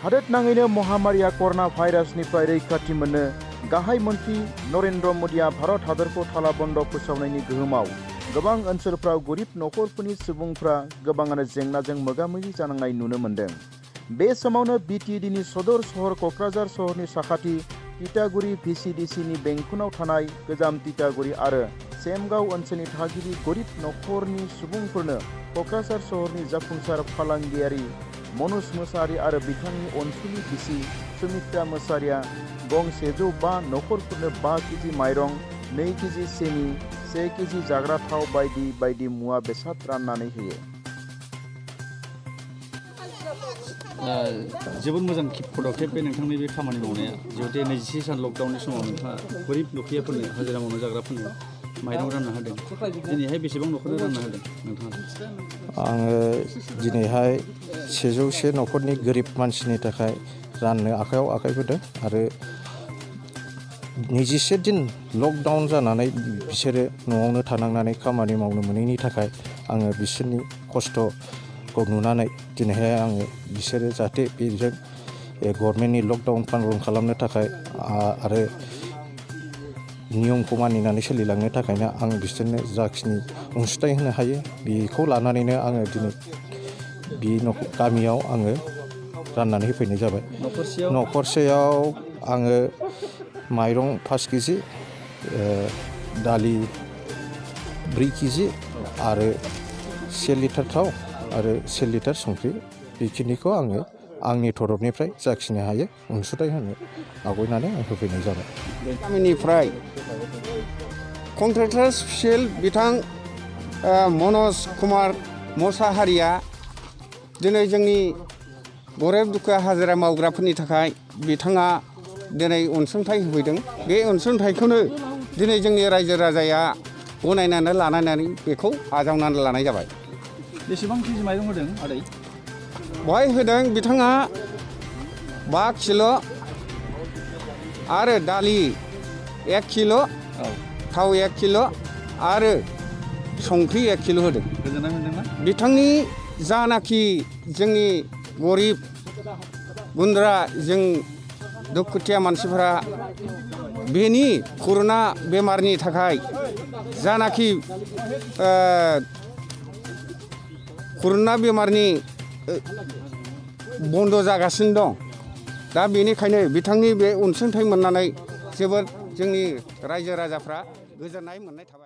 हादोरनाङैनो महामारिया कर'ना भाइरासनिफ्राय रैखाथि मोननो गाहाय मन्त्रि नरेन्द्र मोदीआ भारत हादरखौ ताला बन्द फोसावनायनि गोहोमाव गोबां ओनसोलफ्राव गरिब नखरफोरनि सुबुंफ्रा गोबाङानो जेंनाजों मोगा-मोगि जानांनाय नुनो मोन्दों। बे समावनो बिटिएडिनि सदर सहर क'क्राझार सहरनि साखाथि तितागुरि भिसिडिसिनि बेंखनाव थानाय गोजाम तितागुरि आरो सेमगाव ओनसोलनि थागिबि गरिब नखरनि सुबुंफोरनो क'क्राझार सहरनि जाफुंसार फालांगियारि मनज मोसाहारि आरो बिथांनि अनसुलि बिसि सुमित्रा मोसाहारिया गं 105 नखरफोरनो 5 केजि माइरं, 2 केजि सिनि, 1 केजि जाग्रा थाव बायदि बायदि मुवा बेसाद राननानै होयो। जोबोद मोजां पदक्षेप बे नोंथांनि बे खामानि मावनाया। जिहेतु 24 सान लकडाउननि समाव नोंथाङा गरिब दुखियाफोरनो हाजिरा मावनो जाग्राफोरनो माइरं रानना होदों। दिनैहाय बेसेबां नखरनो रानना होदों नोंथाङा? आङो दिनैहाय 101 नखरनि गोरिब मानसिनि थाखाय राननो आखायाव आखाइ होदों आरो 21 दिन लकडाउन जानानै बिसोरो न'आवनो थानांनानै खामानि मावनो मोनैनि थाखाय आङो बिसोरनि खस्थ'खौ नुनानै दिनैहाय आङो बिसोरो जाहाथे बेजों गभर्नमेन्टनि लकडाउन पालन खालामनो थाखाय आरो नियमखौ मानिनानै सोलिलांनो थाखायनो आं बिसोरनो जाखिनि अनसुंथाइ होनो हायो बेखौ लानानैनो आङो दिनै बे गामियाव आङो राननानै होफैनाय जाबाय। न'खरसेयाव आङो माइरं 5 केजि, दालि 4 केजि आरो 1 लिटार थाव आरो 1 लिटार संख्रि बेखिनिखौ आङो आंनि तरफनिफ्राय जाखिनि हायो अनसुंथाइ होनो आवगायनानै आं होफैनाय जाबाय। गामिनिफ्राय कन्ट्रेक्टर स्पेसियेल बिथां मनज कुमार मोसाहारिया दिनै जोंनि गरिब दुखिया हाजिरा मावग्राफोरनि थाखाय बिथाङा दिनै अनसुंथाइ होफैदों। बे अनसुंथाइखौनो दिनै जोंनि रायजो राजाया गनायनानै लानानै बेखौ आजावनानै लानाय जाबाय। बेसेबां केजि माइरं होदों आदै? बेवहाय होदों बिथाङा 5 किल' आरो दालि 1 किल', थाव 1 किल' आरो संख्रि 1 किल' होदों। गोजोननाय मोनदोंना? बिथांनि जानाखि जोंनि गरिब गुन्द्रा जों दुखुथिया मानसिफोरा बेनि कर'ना बेमारनि थाखाय जानाखि कर'ना बेमारनि बन्द' जागासिनो दं। दा बेनिखायनो बिथांनि बे अनसुंथाइ मोननानै जोबोद जोंनि रायजो राजाफ्रा गोजोननाय मोननाय थाबाय।